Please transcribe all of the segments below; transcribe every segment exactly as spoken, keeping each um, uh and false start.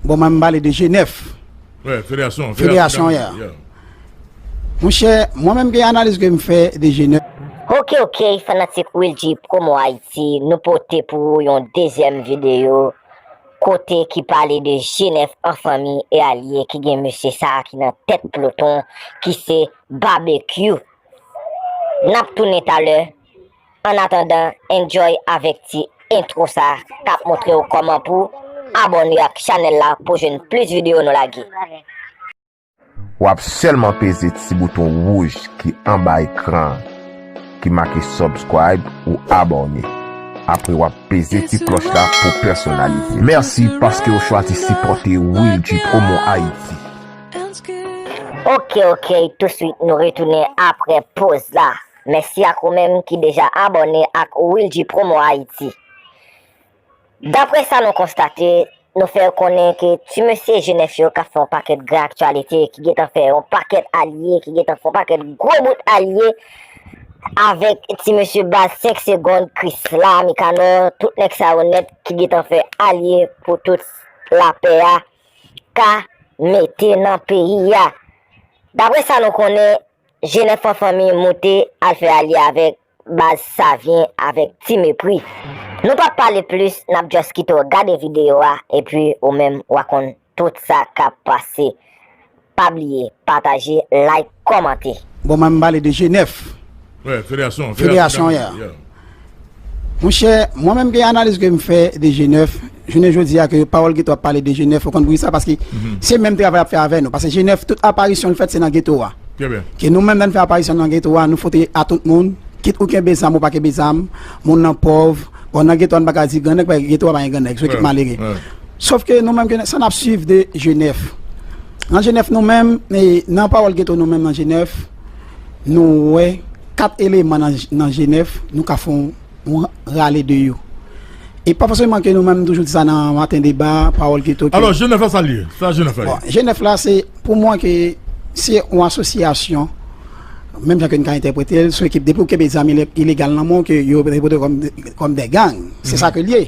Bon, mwen m pale de G nèf. Federasyon, federasyon, yeah. Monchè, mwen menm gen analiz ke m fè de G nèf. Ok, ok, fanatik Wilgy Promo Haïti, nou pote pou ou yon dezyèm videyo kote ki pale de G nèf an fanmi e alye ki gen mesye sa a ki nan tèt ploton ki se Babekyou. N ap tounen talè. Annatandan, enjoy avèk ti entwo sa k ap montre w kòman pou abòne ak chanèl la pou jwenn plis videyo nou lage. W ap sèlman peze ti bouton wouj ki anba ekran an ki make subscribe ou abòne. Apre w ap peze ti klòch la pou pèsonalize. Mèsi paske w chwazi sipòte Wilgy Promo Haïti. Ok, ok, touswit nou retounen apre poz la. Mèsi ak ou menm ki deja abòne ak Wilgy Promo Haïti. Daprè sa nou konstate, nou fè konnen ke ti mesye G nèf yo k ap fè yon pakèt gran aktyalite, ki gentan fè yon pakèt alye, ki gentan fè yon pakèt gwo bout alye avèk ti mesye baz senk segonn, Krisla, Mikanò, tout nèg sa yo nèt ki gentan fè alye pou tout lapè a ka mete nan peyi a. Daprè sa nou konnen, G nèf an fanmi moute al fè alye avèk baz Savyen avèk Ti Mepri. Nou p ap pale plis, n ap just kite w gade videyo a epi ou menm w a konn tout sa k ap pase. Pa bliye pataje, like, kòmante. Bon, mwen m pale de G nèf. Federasyon, federasyon, yeah. Monchè, mwen menm gen analiz ke m fè de G nèf. Jounen jodi a ke pawòl geto ap pale de G nèf, ou konn poukisa? Paske se menm travay ap fè avè nou. Paske G nèf, tout aparisyon l fèt se nan geto a. Ke nou menm lè n fè aparisyon nan geto a, nou fote a tout moun, kit ou kenbe zam ou pa kenbe zam, moun nan pòv, bon nan geto a n pa ka di grannèg, paske geto a pa gen grannèg, se yon ekip malere. Sòf ke nou menm ke sa n ap swiv de G nèf. Nan G nèf nou menm, nan pawòl geto nou menm nan G nèf, nou wè kat eleman nan G nèf, nou ka fè yon yon rale de yo. E pa fòseman ke nou menm toujou di sa nan maten deba, pawòl geto ke. Alò, G nèf la sa l ye? Sa G nèf la ye? Bon, G nèf la se, pou mwen ke se yon asosyasyon, menm jan ke n ka entèprete l, se yon ekip depi w kenbe zam ilegal nan men w ke yo entèprete kòm kòm de gang. Se sa ke l ye.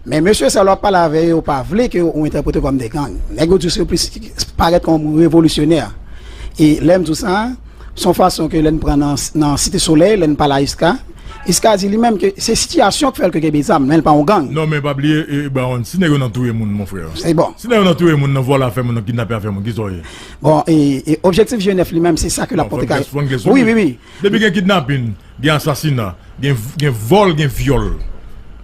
Men mesye sa lè w ap pale avè yo, yo pa vle ke ou entèprete kòm de gang. Nèg yo di se yo plis parèt kòm revolisyonè. E lè m di w sa, se yon fason ke lè n pran nan Site Solèy, lè n pale a Iska, Iska di li menm ke se sitiyasyon k fè l ke kenbe zam, men l pa yon gang. Non, men pa bliye, e, e, Bawon, si nèg yo nan touye moun, mon frè. Se bon. Si nèg yo nan touye moun, nan vòlè afè moun, nan kidnape afè moun, kisa w ye? Bon, e, e objektif G nèf li menm, se sa ke l ap pote kay. Wi, wi, wi. Depi gen kidnapin, gen asasina, gen, gen vòl, gen vyòl.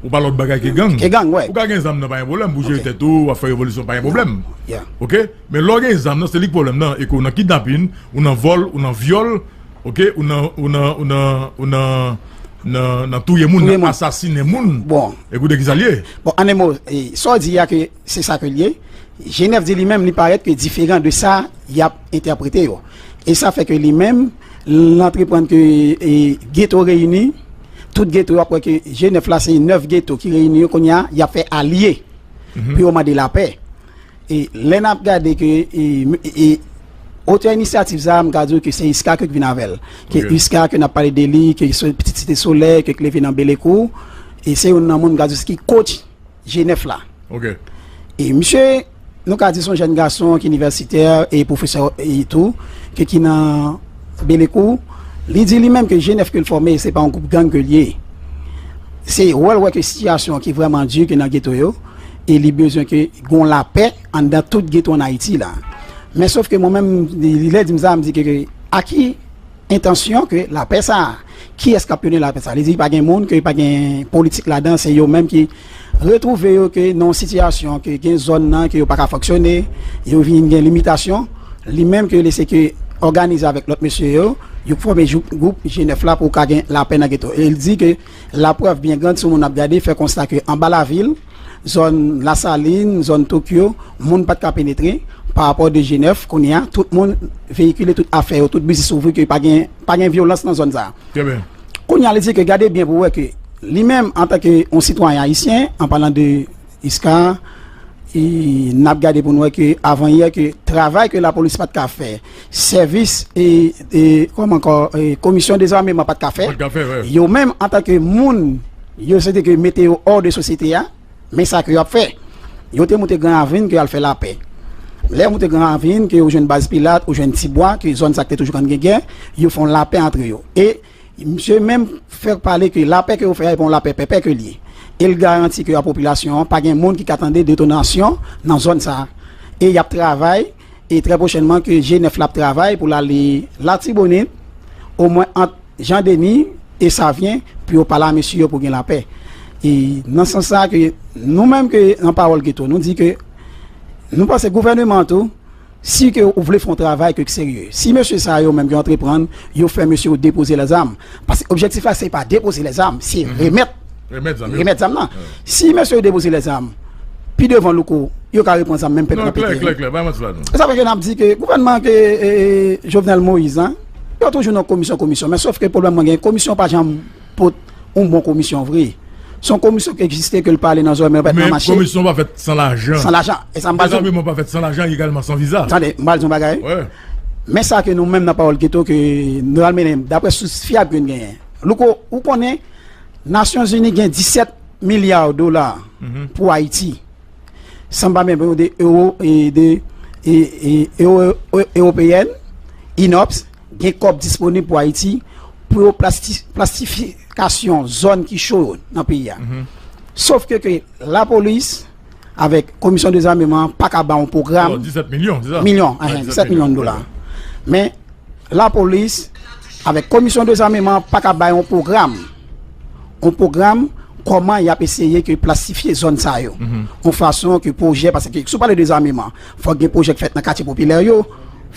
Ou pa lòt bagay ke gang. Ke gang, wè. Ou ka gen zam nan, pa gen pwoblèm. Pou jere tèt ou, w ap fè revolisyon, pa gen pwoblèm. Oke? Men lè w gen zam nan, se li k pwoblèm nan. E ke w nan kidnapin, ou nan vòl, ou nan vyòl, oke, ou nan, ou nan, ou nan, ou nan, nan, nan touye moun, nan asasinen moun. Bon. E koute kisa l ye. Bon, an en mo, sa w di a ke se sa ke l ye. G nèf di li menm, li parèt ke diferan de sa y ap entèprete yo. E sa fè ke li menm, l antreprann ke e, geto reyini, tout geto, w ap wè ke G nèf la, se nèf geto ki reyini yo, kounye a, y ap fè alye pou yo mande lapè. E lè n ap gade ke e, e, otè inisyativ sa a, m ka di w ke se Iska ke k vin avè l. Ke Iska ke n ap pale de li, ke se pitit Site Solèy, ke k leve nan Belekou. E se youn nan moun m ka di w se ki coach G nèf la. E misye, nou ka di se yon jèn gason ki inivèsitè e pwofesè e tou, ke ki nan Belekou. Li di li menm ke G nèf ke l fòme, se pa yon gwoup gang ke l ye. Se wè l wè ke sitiyasyon ki vrèman di ke nan geto yo, e li bezwen ke gen yon lapè anndan tout geto ann Ayiti la. Men sòf ke mwen menm, li lè di m sa, m di ke, ke a ki entansyon ke lapè sa a? Kiyès k ap mennen lapè sa a? Li di pa gen moun, ke pa gen politik ladan, se yo menm ki retwouve yo ke nan yon sitiyasyon ke gen zòn nan ke yo pa ka fonksyone, yo vin gen limitasyon. Li menm ke li se ke òganize avèk lòt mesye yo, yo fòme gwoup G nèf la pou ka gen lapè nan geto. E li di ke laprèv byen grand, si yon moun ap gade, fè konsta ke anba lavil, zòn Lasalin, zòn Tokyo, moun pa t ka penetre. Pa rapò de G nèf, kounye a, tout moun veyikile tout afè yo, tout biznis ouvri, ke pa gen, pa gen vyolans nan zòn sa a. Kounye a, li di ke gade byen pou wè ke li menm, antanke yon sitwayen ayisyen, an palan de Iska, e n ap gade pou n wè ke avan yè ke travay ke lapolis pa t ka fè, sèvis e, e kòman ankò, e, komisyon dezameman pa t ka fè, yo menm antanke moun, yo se te ke mete yo hors de sosyete a, men sa ke y ap fè. Yo te moute Gran Ravin ke y al fè lapè. Lè yo moute Gran Ravin, ke yo jwenn Baz Pilat, yo jwenn Tibwa, ke zòn sa k te toujou konn gen gè, yo fè yon lapè antre yo. E misye menm fè pale ke lapè ke yo fè a, e pa yon lapè pèpè ke l ye. E l garanti ke a popilasyon an, pa gen moun ki ka tande detonasyon nan zòn sa a. E y ap travay, e trè pwochènman ke G nèf la ap travay pou l ale Latibonit, omwen ant Jan Deni e Savyen, pou yo pale a mesye yo pou gen lapè. E nan sans sa ke nou menm ke nan Pawòl Geto, nou di ke nou panse gouvènman an tou, si ke ou vle fè yon travay ke serye. Si mesye sa yo menm ki antreprann, yo fè mesye yo depoze lèzam. Paske objektif la se pa depoze lèzam, se remèt Remèt zam yo. Remèt zam nan. Si mesye yo depoze lèzam, pi devan Louko, yo ka reprann zam menm pèp Non, nan klè, pete. Klè, klè, bay manti la non. Sa fè ke n ap di ke gouvènman ke e, e, Jovenel Moïse an, yo toujou nan komisyon, komisyon. Men sof ke pwoblèm mwen gen, komisyon pa janm pot yon bon komisyon vre. Se yon komisyon ki egziste ke l pale nan zòn men yo pa t nan Men mache. Komisyon pa fèt san lajan. San lajan. E sa m pa di. Dezameman pa fèt san lajan, egalman san viza. Tande, m pral di yon bagay. Wè. Men sa ke nou menm nan Pawòl Geto ke nou al mennen, daprè sous fyab ke n genyen. Louko, ou konnen Nasyonzini gen disèt milya dola pou Ayiti. San pa menm de ewo e de e, e, ewo, e, ewopeyèn, inops, gen kòb disponib pou Ayiti pou yo plasti, plastifikasyon zòn ki cho yo nan peyi a. Sof ke, ke lapolis avèk komisyon dezameman pa ka ba yon pwogram Oh, disèt milyon, se sa? milyon, Ah, disèt milyon de dola. Men lapolis avèk komisyon dezameman pa ka bay yon pwogram, yon pwogram kòman y ap eseye ke plastifye zòn sa yo. Yon fason ke pwojè, paske si w pale dezameman, fòk gen pwojè k fèt nan katye popilè yo,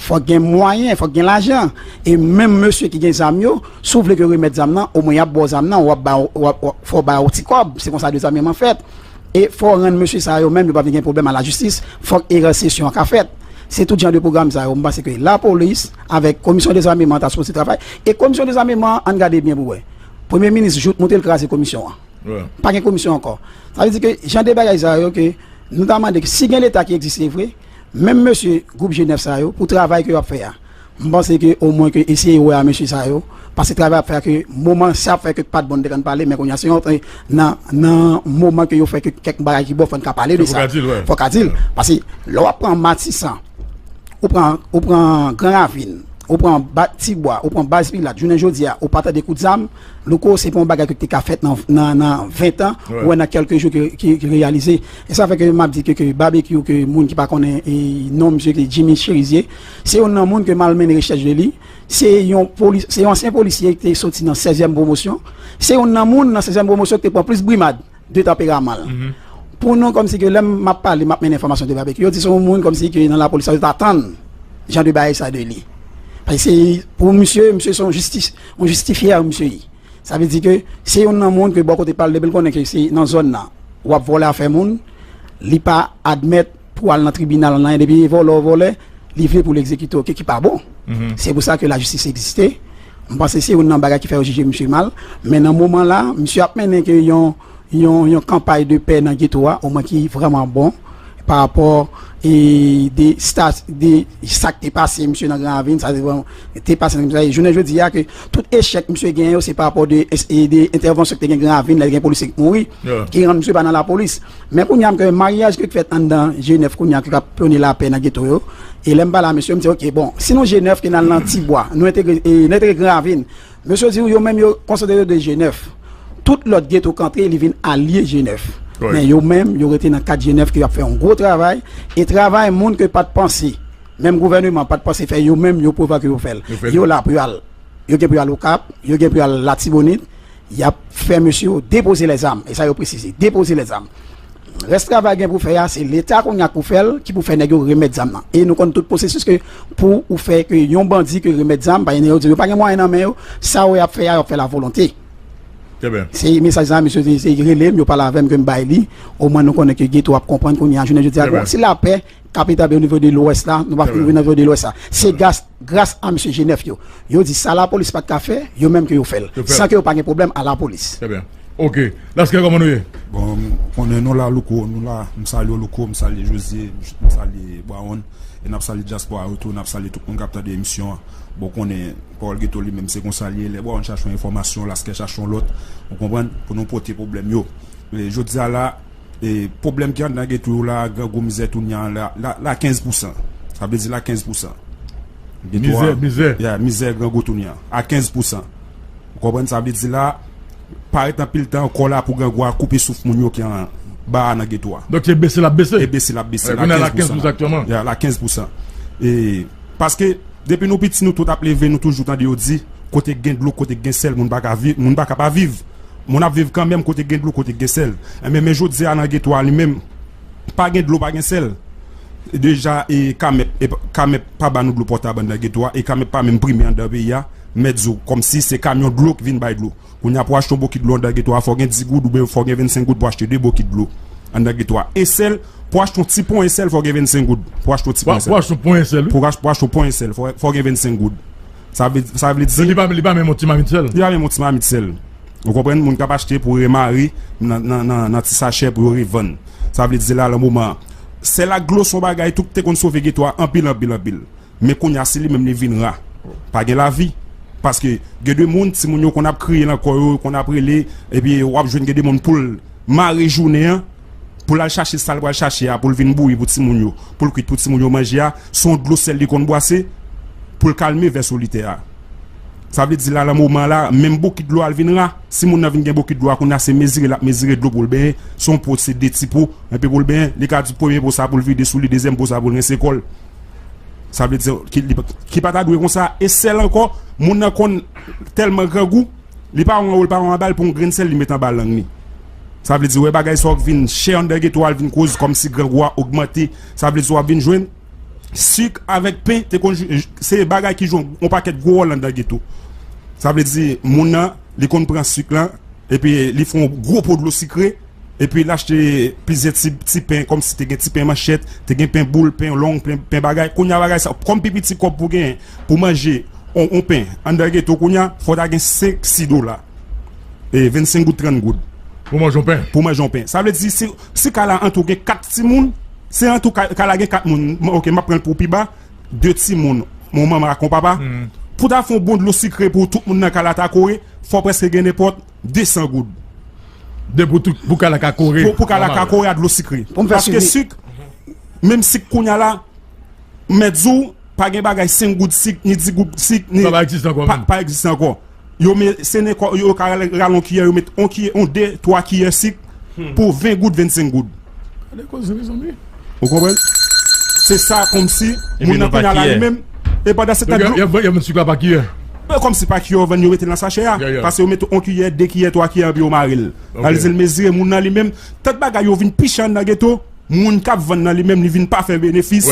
fòk gen mwayen, fòk gen lajan. E menm mesye ki gen zam yo, si w vle ke remèt zam nan, omwen y ap ba w zam nan, w ap ba, w ap, w ap, fò w ba yo ti kòb. Se konsa dezameman fèt. E fò w rann mesye sa yo menm, yo pa vin gen pwoblèm a lajistis, fòk erè sesyon an ka fèt. Se tout jan de pwogram sa yo. M panse ke lapolis, avèk komisyon dezameman, ta sipoze travay. E komisyon dezameman, ann gade byen pou wè. Premye minis jouk monte l kraze komisyon an. Pa gen komisyon ankò. Sa vle di ke jan de bagay sa yo ke nou ta mande ke si gen Leta ki egziste vre, menm mesye gwoup G nèf sa yo, pou travay ke yo ap fè a, m panse ke omwen ke eseye wè a mesye sa yo, paske travay ap fè a ke moman sa ap fè ke pa t bon te konn pale, men kounye a se yon nan, nan moman ke yo fè ke kèk bagay ki bon fò n ka pale de sa. Fò ka di l. Paske lè w ap pran Matisan, ou pran, ou pran Gran Ravin, ou pran Tibwa, ou pran Baz Pilat, jounen jodi a, ou pa tande kout zam, Louko, se pa yon bagay ki te ka fèt nan, nan, nan ven tan, ou wè nan kèlke jou ki, ki, ki reyalize. E sa fè ke m ap di ke, ke Babekyou, ke moun ki pa konnen e, non misye ki Jimmy Cherizier, se youn nan moun ke m al mennen rechèch de li. Se yon polis, se yon ansyen polisye ki te soti nan sèzyèm pwomosyon. Se youn nan moun nan sèzyèm pwomosyon ki te pran plis brimad de tanperaman l. Pou nou, kòmsi ke lè m ap pale, m ap mennen enfòmasyon de Babekyou, yo di se yon moun kòmsi ke nan lapolis la, yo ta tann jan de bagay sa de li. Paske se, pou misye, misye se yon jistis, yon jistifyè misye ye. Sa vle di ke se youn nan moun ke bò kote pa l, depi l konnen ke se nan zòn nan w ap vòlè afè moun, li pa admèt pou al nan tribinal nan anyen, depi vòlè w vòlè, li vle pou l egzekite w, ki pa bon. Se pou sa ke lajistis egziste. M panse se youn nan bagay ki fè yo jije misye mal. Men nan moman la, misye ap mennen ke yon, yon, yon kanpay de pè nan geto a, omwen ki vrèman bon, pa rapò e de, sta, de sa k te pase misye nan Gran Ravin, sa te vrèman te pase nan Gran Ravin. Jounen jodi a ke tout echèk misye genyen yo, se pa rapò de, e de entèvansyon ki te gen Gran Ravin, lè gen polisye ki mouri, ki rann misye pa nan lapolis. Men kounye a, m kwè maryaj ki fèt anndan G nèf kounye a, ki ap pwone lapè nan geto yo. E lè m pale a mesye, m di, ok, bon, si nou G nèf ke n al nan Tibwa, nou entegre, e, nou entegre Gran Ravin, mesye di w yo menm yo konsantre yo de G nèf. Tout lòt geto k antre, li vin alye G nèf. Men yo menm, yo rete nan kad G nèf ke y ap fè yon gwo travay. E travay moun ke pa t panse, menm gouvèneman pa t panse fè, yo menm, yo pwouve ke yo fè l. Yo la pou y al, yo gen pou y al Okap, yo gen pou y al Latibonit, y ap fè mesye yo depoze lèzam. E sa yo presize, depoze lèzam. Rès travay gen pou fè a, se Leta kounye a k pou fè l, ki pou fè nèg yo remèt zam nan. E nou konn tout pwosesis ke pou ou fè ke yon bandi ke remèt zam, paske nèg yo di yo pa gen mwayen nan men yo, sa yo y ap fè a, y ap fè la volonte. Se mesaj sa, mesye te, te rele m, yo pale avè m ke m bay li. Omwen nou konnen ke geto ap konprann kounye a, jounen jodi a, bon, si lapè k ap etabli o nivo de Lwès la, nou pa fin rive nan nivo de Lwès la. Se gras, gras a mesye G nèf yo. Yo di sa lapolis pa t ka fè, yo menm ke yo fè l. San ke yo pa gen pwoblèm a lapolis. Ok. Laskè, kòman nou ye? Bon, konnen nou la, Louko, nou la. M salye w, Louko, m salye José, m salye Bwawon. E n ap salye dyaspora yo tou, n ap salye tout moun k ap tande emisyon an. Bon, konnen Pawòl Geto li menm se konsa li ye. Lè Bwawon chache yon enfòmasyon, Laskè chache yon lòt. Ou konprann? Pou nou pote pwoblèm yo. E jodi a la, E pwoblèm ki anndan geto yo la, grangou, mizè, tounya la, la, la kenz pousan. Sa vle di la kenz pousan. Geto a, mizè, mizè. Yeah, mizè, grangou, tounya a kenz pousan. Ou konprann sa vle di la, pa ret anpil tan ankò la pou grangou a koupe souf moun yo ki anba a nan geto a. Donk se bese l ap bese. E bese l ap bese. Kounye a la kenz pousan aktyèlman. Yeah, la kenz pousan. E paske depi nou piti, nou tout ap leve, nou toujou tande yo di, kote gen dlo, kote gen sèl, moun pa ka viv, moun pa ka pa viv. Moun ap viv kanmenm kote gen dlo, kote gen sèl. Enben, men jodi a nan geto a li menm, pa gen dlo, pa gen sèl. Deja, e, Kamèp, e, Kamèp pa ba nou dlo potab anndan geto a, e Kamèp pa menm prime anndan peyi a. Mèt di w, kòmsi se kamyon dlo ki vin bay dlo. Kounye a, pou achte yon bokit dlo anndan geto a, fò gen dis goud oubyen fò gen vennsenk goud pou achte de bokit dlo anndan geto a. E sèl, pou achte yon ti pon e sèl, fò gen vennsenk goud. Pou achte yon ti pon e sèl. Pou achte yon pon e sèl, wi. Pou ach-, pou achte yon pon e sèl, fò, fò gen vennsenk goud. Sa vle, sa vle di. Li pa, li pa menm yon ti mamit sèl. Li pa menm yon ti mamit sèl. Ou konprann? Moun k ap achte pou remare nan, nan, nan, nan ti sachè pou yo revann. Sa vle di la, nan moman an, sèl ak dlo se yon bagay tou ki te konn sove geto a anpil, anpil, anpil. Men kounye a, se li menm li vin ra. Pa gen lavi. Paske gen de moun, timoun yo konn ap kriye nan kò yo, yo konn ap rele, epi w ap jwenn gen de moun pou l mare jounen an, pou l al chache sa l pral chache a, pou l vin bouyi pou timoun yo, pou l kwit pou timoun yo manje a, se yon dlo sèl li konn bwase, pou l kalme vè solitè a. Sa vle di la, nan moman la, menm bokit dlo a l vin ra. Si moun nan vin gen bokit dlo a, kounye a se mezire l ap mezire dlo pou l benyen. Se yon po, se de ti po, enpe pou l benyen. Li ka di premye po sa pou l vide sou li, dezyèm po sa pou l rense kò l. Sa vle di ki, li, ki pa ta dwe konsa. E sèl ankò, moun nan konn tèlman grangou, li pa wè anwo, li pa wè anba l, pou yon grenn sèl li met anba lang li. Sa vle di, wè bagay sa yo k vin chè anndan geto a, l vin koz kòmsi grangou a ogmante. Sa vle di, w ap vin jwenn sik avèk pen, te konn jwe, se bagay ki jwe yon pakèt gwo wòl anndan geto. Sa vle di, moun nan, li konn pran sik lan, epi li fè yon gwo po dlo sikre, epi l achte plizyè ti, ti pen, kòmsi te gen ti pen manchèt, te gen pen boul, pen long, pen, pen bagay. Kounye a bagay sa, kòm pi piti kòb pou genyen, pou manje yon, yon pen anndan geto, kounye a, fò w ta gen senk, sis dola. E vennsenk goud, trant goud. Pou manje yon pen. Pou manje yon pen. Sa vle di, si, si kay la antou gen kat timoun, si antou kay, kay la gen kat moun, m-, ok, m ap pran l pou pi ba, de timoun, yon manman ak yon papa. Pou ta fè yon bon dlo sikre pou tout moun nan kay la ta kore, fò prèske gen nenpòt desan goud. De pou tout, pou kay la ka kore. Pou, pou kay la ka kore a dlo sikre. Paske sik, menm sik kounye a la, m mèt di w, pa gen bagay senk goud sik, ni dis goud sik, ni. Sa pa egziste ankò menm. Pa egziste ankò. Yo met, se nenpòt, yo ka rale, rale yon kiyè, yo met yon kiyè, yon de, twa kiyè sik pou ven goud, vennsenk goud. Gade koze, mezanmi. Ou konprann? Se sa, kòmsi moun nan kounye a la li menm. E pandan se tan yo, yo, yo, yo met sik la pa kiyè. Kòmsi pa kiyè yo vann, yo mete l nan sachè a. Paske yo met yon kiyè, de kiyè, twa kiyè, epi yo mare l. Sa vle di l mezire moun nan li menm. Tant bagay yo vin pi chè anndan geto, moun k ap vann nan li menm, li vin pa fè benefis.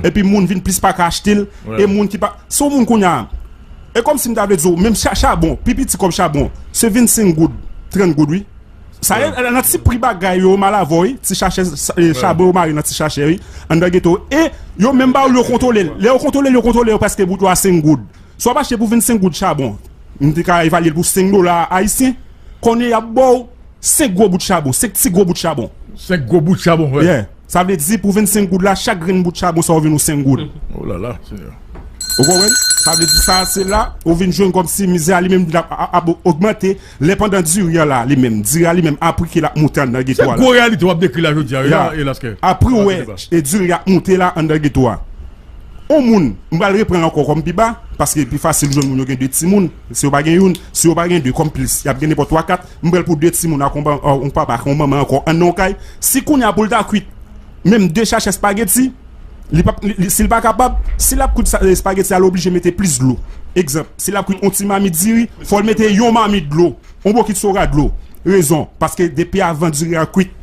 Epi moun vin plis pa ka achte l. E moun ki pa, si yon moun kounye a, e kòmsi m ta vle di w, menm cha-, chabon, pi piti kòb chabon, se vennsenk goud, trant goud, wi. Sa ye, nan ti pri bagay yo, mal avè w, wi. Ti sachè, sa, e, chabon yo mare nan ti sachè, wi. Anndan geto. E yo menm ba w l, yo kontwole l. Lè yo kontwole l, yo kontwole yo prèske bout yo a senk goud. Si w ap achte pou vennsenk goud chabon, m te ka evalye l pou senk dola ayisyen, konnen y ap ba w senk gwo bout chabon, senk ti gwo bout chabon. Senk gwo bout chabon, frè. Yeah. Sa vle di pou vennsenk goud la, chak grenn bout chabon sa yo vin yon senk goud. Oh là là, Seigneur. Ou konprann? Sa vle di sa, se la, ou vin jwenn kòmsi mizè a li menm li ap, ap, ap ogmante, lè pandan diri a la, li menm, diri a li menm, a pri ke l ap moute anndan geto a la. Se gwo reyalite w ap dekri la jodi a, wi, e laskè. A pri w wè, e diri a ap moute la anndan geto a. On moun, m pral reprann ankò kòm pi ba, paske pi fasil jwenn moun yo gen de timoun, si yo pa gen youn, si yo pa gen de kòm plis, y ap gen nenpòt twa, kat, m pral pou de timoun ak on, on papa ak on manman ankò anndan yon kay, si kounye a pou l ta kwit menm de sachè espageti, li p ap, li, li, si l pa kapab, si l ap kwit sa, espageti a, l oblije mete plis dlo. Egzanp, si l ap kwit on ti mamit diri, fò l mete yon mamit dlo, on bokit sora dlo. Rezon, paske depi avan diri a kwit,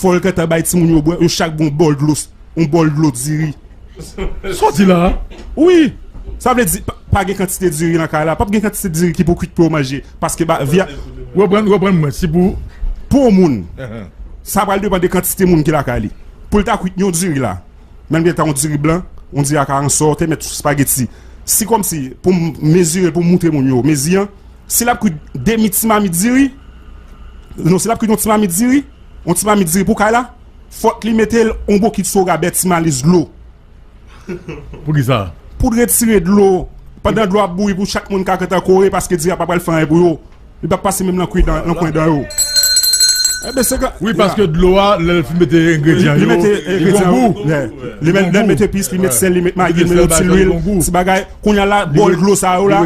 fò l gentan bay timoun yo bwè, yo chak bwè on bòl dlo, on bòl dlo diri. Sa w di la a? Wi. Sa vle di, pa, pa gen kantite diri nan kay la. P ap gen kantite diri ki pou kwit pou yo manje. Paske ba, vya. Reprann, reprann mwen, si pou. Pou yon moun, sa pral depann de kantite moun ki lakay li. Pou l ta kwit yon diri la, menm gen tan yon diri blan, yon diri ak aransò, te mèt sou espageti. Si kòmsi, pou m mezire, pou m moutre moun yo, mezi an, si l ap kwit demi ti mamit diri, non, si l ap kwit yon ti mamit diri, yon ti mamit diri pou kay la, fòk li mete l yon bokit sora bè ti maliz dlo. Poukisa? Pou l retire dlo. Pandan dlo ap bouyi pou chak moun ka gentan kore, paske diri a pa pral fè anyen pou yo. Li p ap pase menm nan kwen dan, nan kwen dan yo. Wi, paske dlo a, lè l fin mete engredyan yo, li gon gou. Li mete epis, li met sèl, li met magi, li met ti lwil, ti bagay. Kounye a la, bòl dlo sa yo la,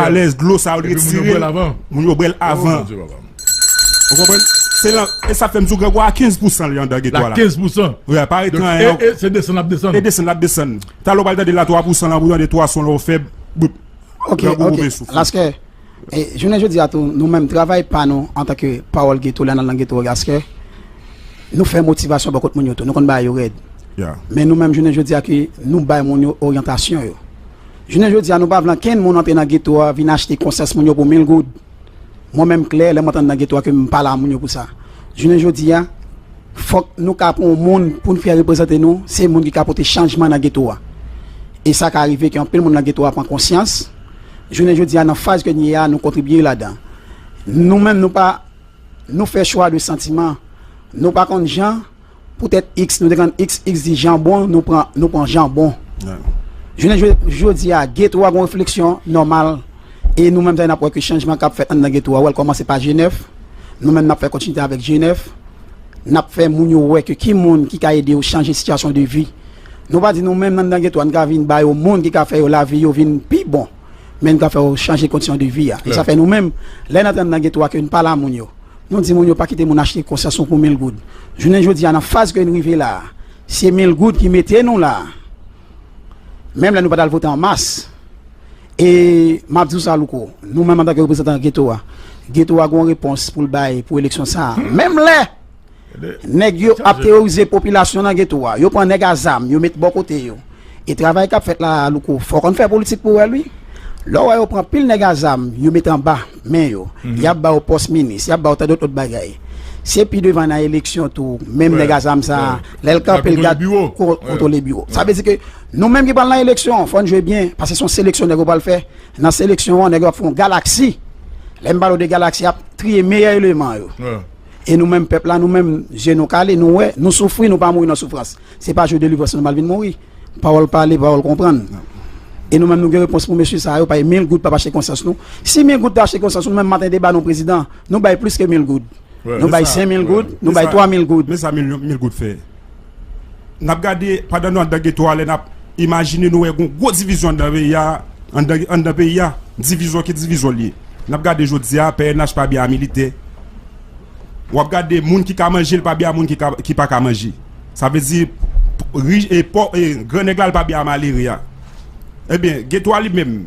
alèz, dlo sa yo, li retire l. Moun yo bwè l avan. Ou konprann? Se la, e sa fè m di w grangou a kenz pousan li anndan geto a la. Kenz pousan. Wi, pa ret nan anyen. Se desann l ap desann. E desann l ap desann. Talè w pral tande la twa pousan la, ou tande twa son la, ou fèb. Boup. Ok, ok. Paske, e, jounen jodi a tou, nou menm, travay pa nou antanke Pawòl Geto, lè n al nan geto a, paske nou fè motivasyon bò kot moun yo tou. Nou konn bagay yo rèd. Men nou menm, jounen jodi a, ke nou bay moun yo oryantasyon yo. Jounen jodi a, nou pa vle ankenn moun antre nan geto a, vin achte konsyans moun yo pou mil goud. Mwen menm klè, lè m antre nan geto a, ke m pale a moun yo pou sa. Jounen jodi a, fòk nou ka pran yon moun pou n fè reprezante nou, se moun ki ka pote chanjman nan geto a. E sa ka rive ke anpil moun nan geto a pran konsyans. Jounen jodi a, nan faz ke n ye a, nou kontribye ladan. Nou menm, nou pa, nou fè chwa de santiman. Nou pa konn jan, poutèt X, nou te konn X, X di jan bon, nou pran, nou pran jan bon. Jounen jodi a, geto a gon refleksyon nòmal. E nou menm, sa n ap wè ke chanjman k ap fèt anndan geto a, ou wè l kòmanse pa G nèf. Nou menm, n ap fè kontinite avèk G nèf. N ap fè moun yo wè ke ki moun ki ka ede yo chanje sitiyasyon de vi. Nou pa di nou menm anndan geto a, n ka vin ba yo moun ki ka fè yo lavi yo vin pi bon. Men n ka fè yo chanje kondisyon de vi a. E sa fè nou menm, lè n antre anndan geto a, ke n pale a moun yo. Nou di moun yo pa kite moun achte konsyans nou pou mil goud. Jounen jodi a, nan faz ke n rive la a, se mil goud ki mete nou la a. Menm lè nou pa t al vote an mas. E m ap di w sa, Louko, nou menm antanke reprezantan geto a, geto a gon repons pou l bay pou eleksyon sa a. Menm lè nèg yo ap teworize popilasyon nan geto a, yo pran nèg a zam, yo met bò kote yo. E travay k ap fèt la a, Louko, fò w konn fè politik pou w wè l, wi. Lè w wè yo pran pil nèg a zam, yo met anba men yo. Y ap ba yo pòs minis, y ap ba yo tandòt lòt bagay. Se pi devan nan eleksyon tou, menm nèg a zam sa a, lè l kanpe, l gad, kontwole biwo. Sa vle di ke nou menm ki pral nan eleksyon, fò n jwe byen, paske se yon seleksyon nèg yo pral fè. Nan seleksyon an, nèg yo ap fè yon galaksi. Lè m pale w de galaksi, y ap triye meyè eleman yo. E nou menm pèp la, nou menm, je nou kale, nou wè, nou soufri, nou pa mouri nan soufrans. Se pa jou delivrans nou pral vin mouri. Pawòl pale, pawòl konprann. E nou menm, nou gen repons pou mesye sa yo, paske mil goud p ap achte konsyans nou. Si mil goud te achte konsyans nou, menm maten deba nou prezidan, nou bay plis ke mil goud. Nou bay senk mil goud, nou bay twa mil goud. Men sa mil, mil goud fè. N ap gade, pandan nou anndan geto a, lè n ap imajine, nou wè gon gwo divizyon anndan peyi a, anndan, anndan peyi a, divizyon ki divizyon l ye. N ap gade jodi a, P N H pa byen a militè. W ap gade moun ki ka manje l pa byen a moun ki ka, ki pa ka manje. Sa vle di, rich, e pò, e gran nèg la, l pa byen a malere a. Ebyen, geto a li menm,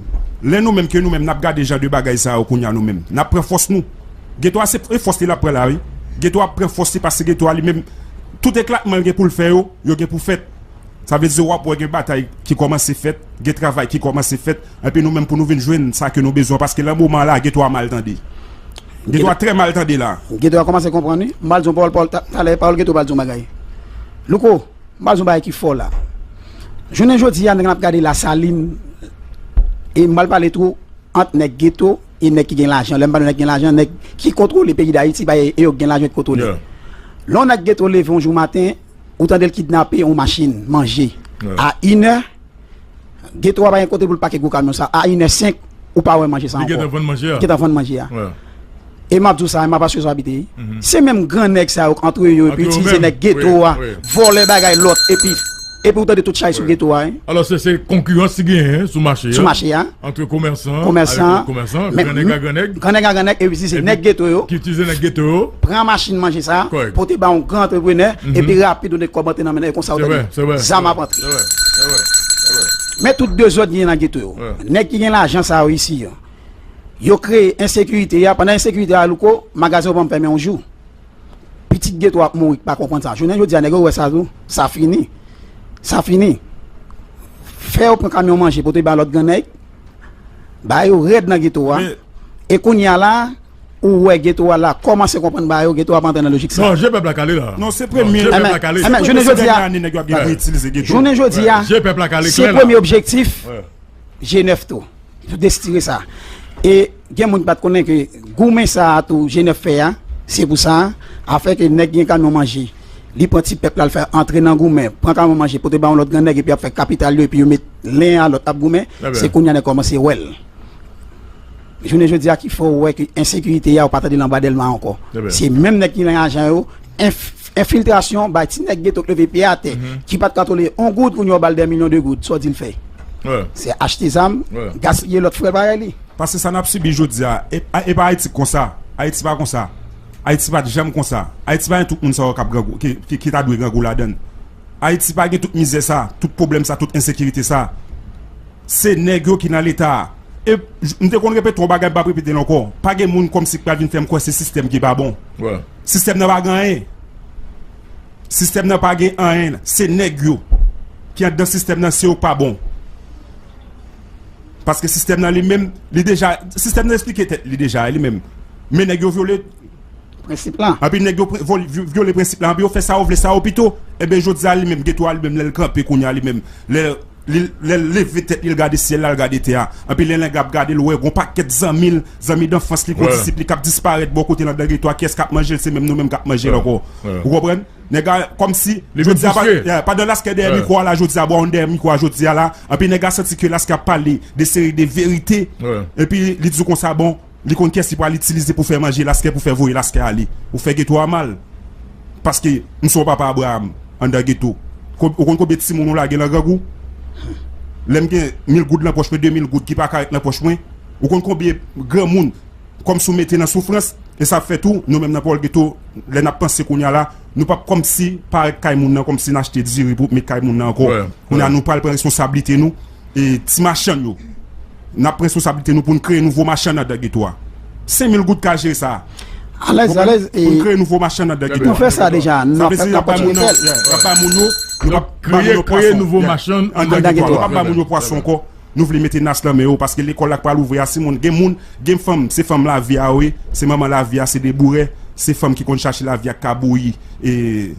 lè nou menm ke nou menm, n ap gade jan de bagay sa yo kounye a nou menm, n ap pran fòs nou. Geto a se e fòs li l ap pran la, wi. Geto a ap pran fòs li paske geto a li menm, tout eklatman l gen pou l fè yo, yo gen pou fèt. Sa vle di w ap wè gen batay ki kòmanse fèt, gen travay ki kòmanse fèt, epi nou menm pou nou vin jwenn sa ke nou bezwen, paske nan moman la, geto a mal tande. Geto a trè mal tande la. Geto a kòmanse konprann, wi. M pral di yon pawòl, pawòl, ta-, talè, pawòl geto pral di yon bagay. Louko, m pral di yon bagay ki fò la. Jounen jodi a, nèg n ap gade Lasalin, e m pral pale tou ant nèg geto e nèg ki gen lajan. Lè m pale nèg ki gen lajan, nèg ki kontwole peyi Dayiti, pa e yo ki gen lajan ki kontwole. Lè yon nèg geto leve yon jou maten, ou tande l kidnape yon machin manje. A inè, geto a pa gen kote pou l pake gwo kamyon sa. A inè senk, ou pa wè manje sa ankò. Li gentan vann manje a. Gentan vann manje a. E m ap di w sa, e m ap asire sou abite. Se menm gran nèg sa yo k antre yo, epi itilize nèg geto a, vòlè bagay lòt, epi, epi ou tande tout chay sou geto a, wi. Alò, se, se konkirans ki genyen sou mache a. Sou mache a. Ant komèsan, komèsan, avèk komèsan, men, gran nèg a gran nèg. Gran nèg a gran nèg, epi itilize nèg geto yo. Ki itilize nèg geto yo. Pran machin manje sa, pote ba yon gran antreprenè, epi rapid ou nèk kòb antre nan men l, e konsa ou tande zam ap antre. Men tout dezòd gen nan geto yo. Nèg ki gen lajan sa yo isi yo. Yo kreye ensekirite a. Pandan ensekirite a, Louko, magazen yo pa janm fèmen yon jou. Pitit geto ap mouri, pa konprann sa. Jounen jodi a, nèg yo wè sa tou. Sa fini. Sa fini. Fè yo pran kamyon manje pote ba lòt gran nèg. Bagay yo rèd nan geto a. E kounye a la, ou wè geto a la kòmanse konprann bagay yo, geto a ap antre nan lojik sa. Non, je pèp la kale la. Non, se premye. Je pèp la kale. Jounen jodi a, jounen jodi a, se premye objektif. G nèf tou. Yo destire sa. E gen moun ki pa t konnen ke goumen sa a tou G nèf fè a, se pou sa a, afè ke nèg gen kamyon manje, li pran ti pèp la, l fè antre nan goumen, pran kamyon manje, pote ba yon lòt gran nèg, epi ap fè kapital yo, epi yo met len a lòt ap goumen, se kounye a nèg kòmanse wè l. jounen jodi a ki fè w wè ke ensekirite a, ou pa tande l anba Dèlma ankò. Se menm nèg ki nan ajan yo, enf- enfiltrasyon, bay ti nèg geto k leve pye atè, ki pa t ka tolere yon goud, kounye a w ba l dè milyon de goud, sa w di l fè? Se achte zam, gaspiye lòt frè parèy li. Paske sa n ap sibi jodi a, e, e pa Ayiti k konsa. Ayiti pa konsa. Ayiti pa t janm konsa. Ayiti pa gen tout moun sa yo k ap grangou, ki, ki, ki ta dwe grangou ladan l. Ayiti pa gen tout mizè sa, tout pwoblèm sa, tout ensekirite sa. Se nèg yo ki nan Leta a. E j- m te konn repete yon bagay, m p ap repete l ankò. Pa gen moun kòmsi k pral vin fè m kwè se sistèm ki pa bon. Sistèm nan pa gen anyen. Sistèm nan pa gen anyen. Se nèg yo ki anndan sistèm nan, se yo k pa bon. Paske sistèm nan li menm, li deja, sistèm nan eksplike tèt li deja, li menm. Men nèg yo vyole prensip la. Anpi nèg yo pre- vol- vy- vyole prensip la, anpi yo fè sa yo vle, sa yo pito. Ebyen, jodi a, li menm, geto a li menm, lè l kanpe kounye a, li menm, lè li, lè l leve tèt li, l gade syèl la, l gade tè a. Anpi lè nèg ap gade l, ou wè gon pakèt zanmi l, zanmi danfans li, kondisip li k ap disparèt bò kote l anndan geto a. Kiyès k ap manje l? Se menm nou menm k ap manje l ankò. Ou konprann? Nèg la, kòmsi, jodi a, pa- yeah, pandan Lasclair dèyè mikwo a la, jodi a, Brown dèyè mikwo a, jodi a la, anpi nèg la santi ke Lasclair ap pale de seri de verite, epi li di w konsa, bon, li konn kiyès li pral itilize pou fè manje Lasclair, pou fè voye Lasclair ale, pou fè geto a mal. Paske m se yon papa Abraham anndan geto. Ko- Ou konn konbyen timoun ou lage nan grangou? Lè m gen mil goud nan pòch mwen, de mil goud ki pa ka ret nan pòch mwen, ou konn konbyen granmoun kòmsi w mete nan soufrans, e sa ap fè tou, nou menm nan Pawòl Geto, lè n ap panse kounye a la, nou p ap kòmsi parèt kay moun nan, kòmsi n achte diri pou met kay moun nan ankò. Kounye a, nou pral pran responsablite nou, e ti machann yo, n ap pran responsablite nou pou n kreye nouvo machann anndan geto a. Senk mil goud ka jere sa. Alèz, alèz, pou n kreye nouvo machann anndan geto a. Nou fè sa deja, n ap fè l, n ap kontinye fè l. N ap bay moun yo, nou p ap bay moun yo pwason. Anndan geto a, nou p ap bay moun yo pwason ankò. Nou vle mete nas nan men yo, paske lekòl la k pral ouvri a, si moun, gen moun, gen fanm, se fanm lavi a yo ye, se manman lavi a, se de bourè, se fanm ki konn chache lavi a k ka bouyi e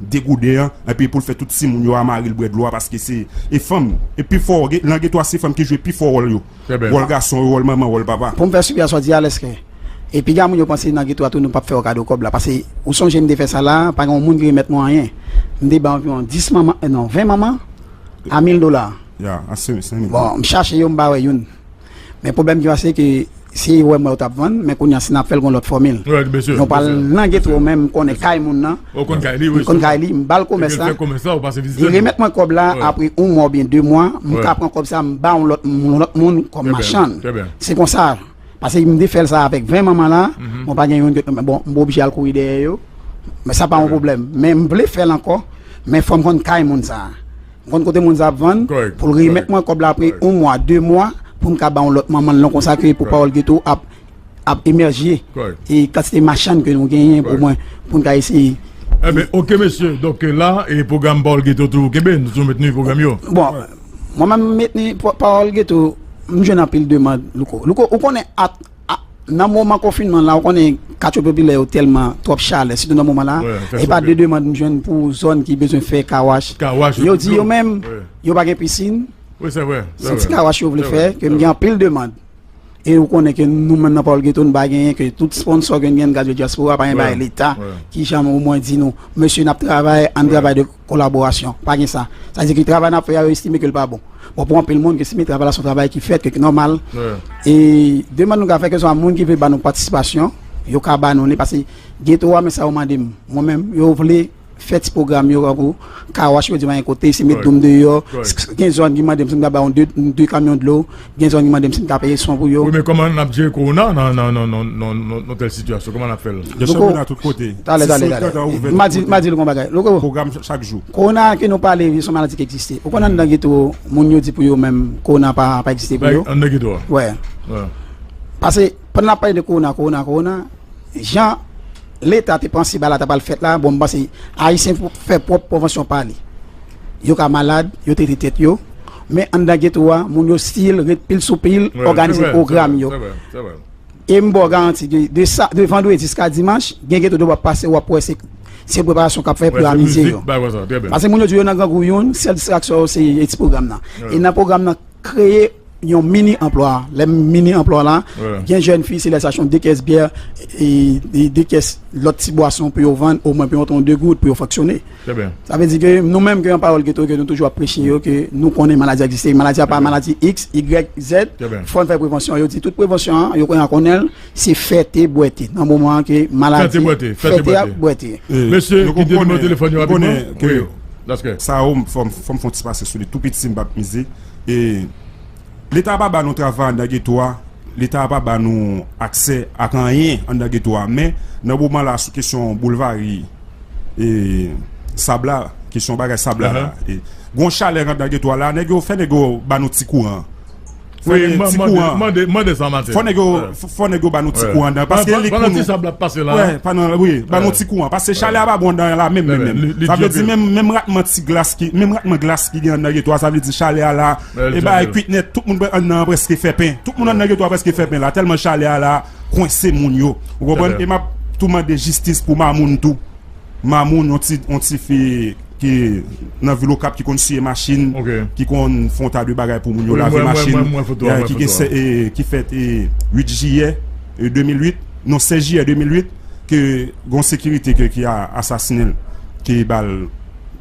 degouden an, epi pou l fè tout timoun yo a mari l bwè dlo a, paske se, e fanm, e pi fò, gen- nan geto a, se fanm ki jwe pi fò wòl yo. Wòl gason yo, wòl manman, wòl papa. Pou m fè sipè a sa w di a, Lèskè, e piga moun yo panse nan geto a tou, nou p ap fè yo kado kòb la, paske ou sonje m te fè sa la, pa gen yon moun ki remèt mwen anyen. M te bay anviwon dis manman, eh, non, ven manman, a mil dola. Ya, a senk mil. Bon, m chache yo, m pa wè youn. Men pwoblèm ki pase ke si yo wè mwen yo t ap vann, men kounye a si n ap fè l gon lòt fòmil. Nou pral nan geto menm, m konnen kay moun nan. M konn kay li, m ba l komès la. Li remèt mwen kòb la apre yon mwa oubyen de mwa, m ka pran kòb sa, m ba yon lòt, yon lòt moun kòm machann. Se konsa. Paske m te fè l sa avèk ven manman la, mwen pa gen youn ke, bon, m oblije al kouri dèyè yo. Men sa pa yon pwoblèm. Men m vle fè l ankò, men fò m konn kay moun sa. M konn kote moun sa ap vann, pou l remèt mwen kòb la apre yon mwa, de mwa, pou m ka ba yon lòt manman l non konsa ke pou Pawòl Geto ap, ap emèje. E kantite machann ke nou genyen pou mwen, pou n ka eseye. Enben, oke, mesye. Donk, la, e pwogram Pawòl Geto toujou kenbe, nou toujou mentni pwogram yo. Bon, mwen menm, mentni pa- Pawòl Geto, m jwenn anpil demann, Louko. Louko, ou konnen at- a- nan moman konfinman la, ou konnen katye popilè yo tèlman twòp chalè, sitou nan moman la, e pa de demann m jwenn pou zòn ki bezwen fè kawach. Yo di yo menm, yo pa gen pisin. Se ti kawach yo vle fè, ke m gen anpil demann. E ou konnen ke nou menm nan Pawòl Geto, nou pa genyen ke tout sponsò ke n gen, gaz yo dyaspora, pa gen bagay leta ki janm omwen di nou, mesye, n ap travay, ann travay de kolaborasyon. Pa gen sa. Sa vle di ke travay n ap fè a, yo estime ke l pa bon. Bon, pou anpil moun, yo estime travay la se yon travay ki fèt, ke, ki nòmal. E demann nou ka fè, keswa moun ki vle ba nou patisipasyon, yo ka ba nou li, paske geto a, men sa yo mande m. Mwen menm, yo vle fè ti pwogram yo, tankou kawach yo di mwen kote, se met dlo m deyò. Gen zòn ki mande m si m ka ba yo de, de kamyon dlo, gen zòn ki mande m si m ka peye swen pou yo. Wi, men kòman n ap jere kowona nan, nan, nan, nan, nan, nan, nan tèl sitiyasyon? Kòman n ap fè l? Talè, talè, talè. M a di, m a di l yon bagay. Louko, pwogram chak jou. Kowona ke nou pale, se yon maladi ki egziste. Ou konn anndan geto, moun yo di pou yo menm, kowona pa, pa egziste pou yo. Anndan geto a. Wè. Paske, pandan n ap pale de kowona, kowona, kowona, jan Leta te panse bagay la ta pral fèt la, bon, m panse Ayisyen pou fè pwòp pwovansyon pa li. Yo ka malad, yo trete tèt yo, men anndan geto a, moun yo still ret pil sou pil, òganize pwogram yo. E m ba w garanti, de, de sa, de vandredi jiska dimanch, gen geto de w ap pase, w ap wè se, se preparasyon k ap fè pou yo amize yo. Paske moun yo di yo nan grangou youn, sèl distraksyon yo se, e ti pwogram nan. E nan pwogram nan, kreye yon mini anplwa. Lè m mini anplwa la, gen jèn fi, se lè sa achte yon de kès byè, e, e de kès lòt ti bwason pou yo vann, omwen pou yo antre yon de goud pou yo fonksyone. Sa vle di ke nou menm ke yon pawòl geto ke nou toujou ap preche yo, ke nou konnen maladi a egziste. Maladi a pa maladi X, Y, Z. Fò n fè prevansyon. Yo di tout prevansyon an, yo konnen, konnen l, se fè te, bwè te. Nan moman ke maladi, fè te, bwè te. Mesye, kite nimewo telefòn yo rapidman. Wi, Laskè. Sa yo, fò m, fò m fè yon ti pase sou li tou piti, m p ap mize. E Leta pa ba nou travay anndan geto a, Leta pa ba nou aksè ak anyen anndan geto a. Men, nan moman la, sou kesyon boulvari, e, sab la, kesyon bagay sab la, e, gon chalè anndan geto a la, nèg yo fè nèg yo ba nou ti kouran. Fò nèg ti kouran. Mande, mande sa maten. Fò nèg yo, fò nèg yo ba nou ti kouran anndan. Paske li konnen. Pandan ti sab la ap pase la. Wi, pandan, wi, ba nou ti kouran. Paske chalè a pa bon anndan la menm, menm, menm. Sa vle di menm, menm ratman ti glas ki, menm ratman glas ki gen anndan geto a, sa vle di chalè a la, e bagay kwit nèt, tout moun anndan an prèske fè pen. Tout moun anndan geto a prèske fè pen la. Tèlman chalè a la kwense moun yo. Ou konprann? E m ap tou mande jistis pou Mamoun tou. Mamoun, yon ti, yon ti fi ki nan vil Okap ki konn siye machin, ki konn fè yon ta de bagay pou moun yo, lave machin, ki gen, e, ki fèt, e, uit jiyè, e, de mil uit, non, sèz jiyè de mil uit, ke gon sekirite ke, ki a, asasinen l, ki ba l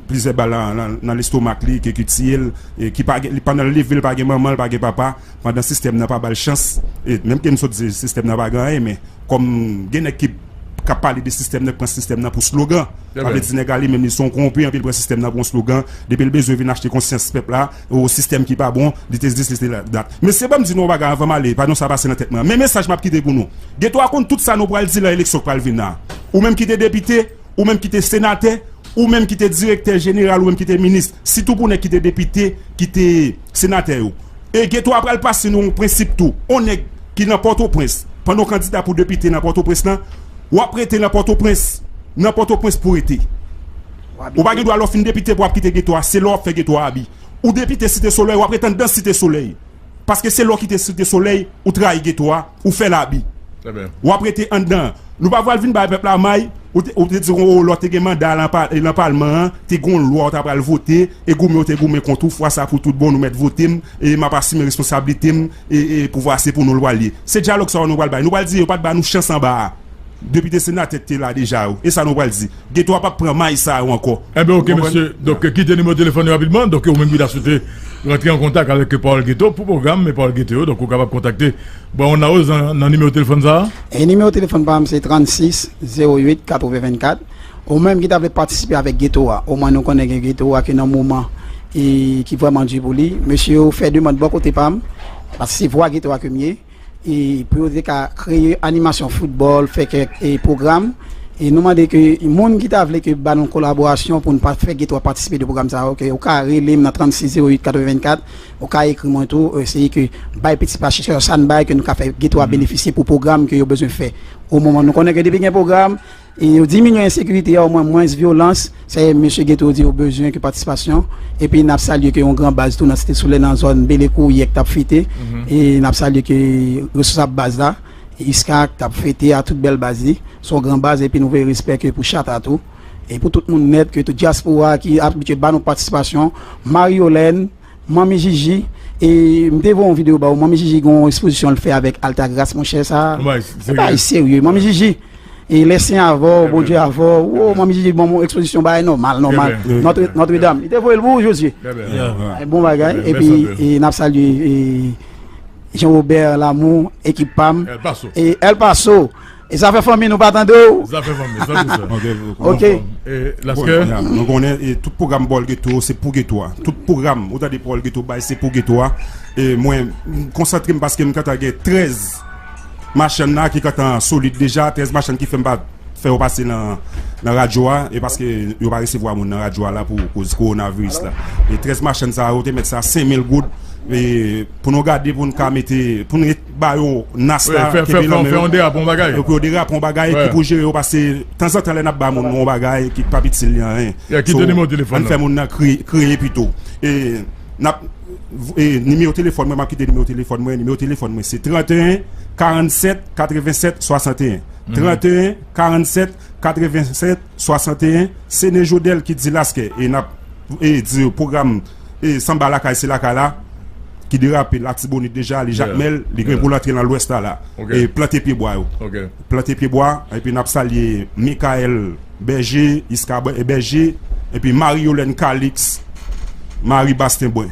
plizyè bal nan, nan, nan lestomak li, ke, ki tiye l, e ki pa gen, li pa nan leve l, pa gen manman l, pa gen papa, pandan sistèm nan pa ba l chans, e menm ke m sot di sistèm nan pa gen anyen, men kòm gen nèg ki, k ap pale de sistèm nan, k pran sistèm nan pou slogan. Sa vle di nèg la li menm li se yon kowonpi, anpi l pran sistèm nan pou yon slogan, depi l bezwen vin achte konsyans pèp la, o sistèm ki pa bon, li te dis, li te dat. Mesye, ban m di nou yon bagay anvan m ale, pa non sa pase nan tèt mwen. Men mesaj m ap kite pou nou. Geto a konn tout sa nou pral di nan eleksyon k pral vin la. Ou menm ki te depite, ou menm ki te senatè, ou menm ki te direktè jeneral, ou menm ki te minis, sitou pou nèg ki te depite, ki te senatè yo. E geto a pral pase nou yon prensip tou. On nèg ki nan Pòtoprens, pandan w kandida pou depite nan Pòtoprens lan, w ap rete nan Pòtoprens, nan Pòtoprens pou rete. Ou pa gen dwa lè w fin depite pou w ap kite geto a, se lè w ap fè geto a abi. Ou depite Site Solèy, w ap rete anndan Site Solèy. Paske se lè w kite Site Solèy, ou trayi geto a, ou fè l abi. W ap rete anndan. Nou pa pral vin bay pèp la may, ou te, ou te di, o, lè w te gen manda lan pa-, lan palman an, te gen yon lwa w ta pral vote, e goumen w te goumen kont ou, fwa sa pou tout bon, nou mèt vote m, e m ap asime responsablite m, e, e pouvwa se pou nou l pral ye. Se dyalòg sa yo nou pral bay. Nou pral di yo pa t ba nou chans anba a. Depite senatè te la deja yo. E sa nou pral di. Geto a p ap pran may sa yo ankò. Enben, oke, mesye. Donk, kite nimewo telefòn yo rapidman. Donk, ou menm ki ta swete rantre an kontak avèk Pawòl Geto pou pwogram, men Pawòl Geto yo, donk, ou kapab kontakte Bon, on a nan, nan nimewo telefòn sa a? E nimewo telefòn pa m se trannsis zewo uit katreven vennkat. Ou menm ki ta vle patisipe avèk geto a, omwen nou konnen gen geto a ki nan moman e ki vrèman di pou li. Mesye yo fè demann bò kote pa m, paske se vwa geto a ke m ye. E pou yo te ka kreye animasyon foutbòl, fè kèk e pwogram. E nou mande ke moun ki ta vle ke ba nou kolaborasyon pou n pa fè geto a patisipe de pwogram sa yo, ke ou ka rele m nan trannsis zewo uit katreven vennkat, ou ka ekri mwen tou, e, se ke bay piti pa chèchè yo sa n bay ke nou ka fè geto a benefisye pou pwogram ke yo bezwen fè. O moman nou konnen ke depi gen pwogram, e yo diminye ensekirite a, omwen mwens vyolans, se mesye geto yo di yo bezwen ke patisipasyon. Epi n ap salye ke yon gran baz tou nan Site Solèy nan zòn Belekou yè k t ap fete. E n ap salye ke responsab baz la, Iska k t ap fete a tout bèl baz li. Se yon gran baz epi nou voye respè ke pou Chata tou. E pou tout moun nèt, ke tout dyaspora ki abitye ba nou patisipasyon, Marie Yolène, Manmi Jiji, e m te voye yon videyo ba ou, Manmi Jiji gen yon ekspozisyon l fè avèk Altagras, monchè, sa se bagay serye. Manmi Jiji, e lè sen avè w, Bondye avè w. Wo, Manmi Jiji ban m yon ekspozisyon, bagay nòmal, nòmal. Notre, Notre Dame. Li te voye l pou ou, Josué. Bon bagay. Epi, e n ap salye, e, Jean Robert Lamour, ekip pa m. El Paso. E El Paso. E zafè fanmi nou pa tande w. Zafè fanmi, sa se sa. Ok. E Laskè? Bon, ya, nou konnen, e, tout pwogram Pawòl Geto, se pou geto a. Tout pwogram, ou tande Pawòl Geto bay, se pou geto a. E mwen, m konsantre m paske m gentan gen trèz machann la ki gentan solid deja, trèz machann ki fè m pa fè yo pase nan, nan radyo a, e paske yo pa resevwa moun nan radyo a la pou koz kowonaviris la. E trèz machann sa yo te mèt sa senk mil goud, e pou nou gade, pou nou ka mete, pou nou ba yo nas la, kenbe lanmen yo. Fè, fè, fè yon derape yon bagay. Pou yo derape yon bagay ki pou jere yo, paske tanzantan lè n ap ba moun yon bagay ki pa itil li anyen. Kite nimewo telefòn nan. Ann fè moun nan kreye, kreye pito. E n ap, e nimewo telefòn mwen, m ap kite nimewo telefòn mwen. Nimewo telefòn mwen se trannteyen karannsèt katrevennsèt swasanteyen. Trannteyen karannsèt katrevennsèt swasanteyen. Se Ne Jodèl ki di Laskè. E n ap, e, di pwogram, e, Sanba Lakay se lakay la. ki derape Latibonit deja, li Jakmèl, li gen pou l antre nan Lwès la la. Ok. E plante pye bwa yo. Ok. Plante pye bwa, epi n ap salye Mikaèl Bèje, Iska Bè- Bèje, epi Marie Yolène Calix, Marie Bastien Brun.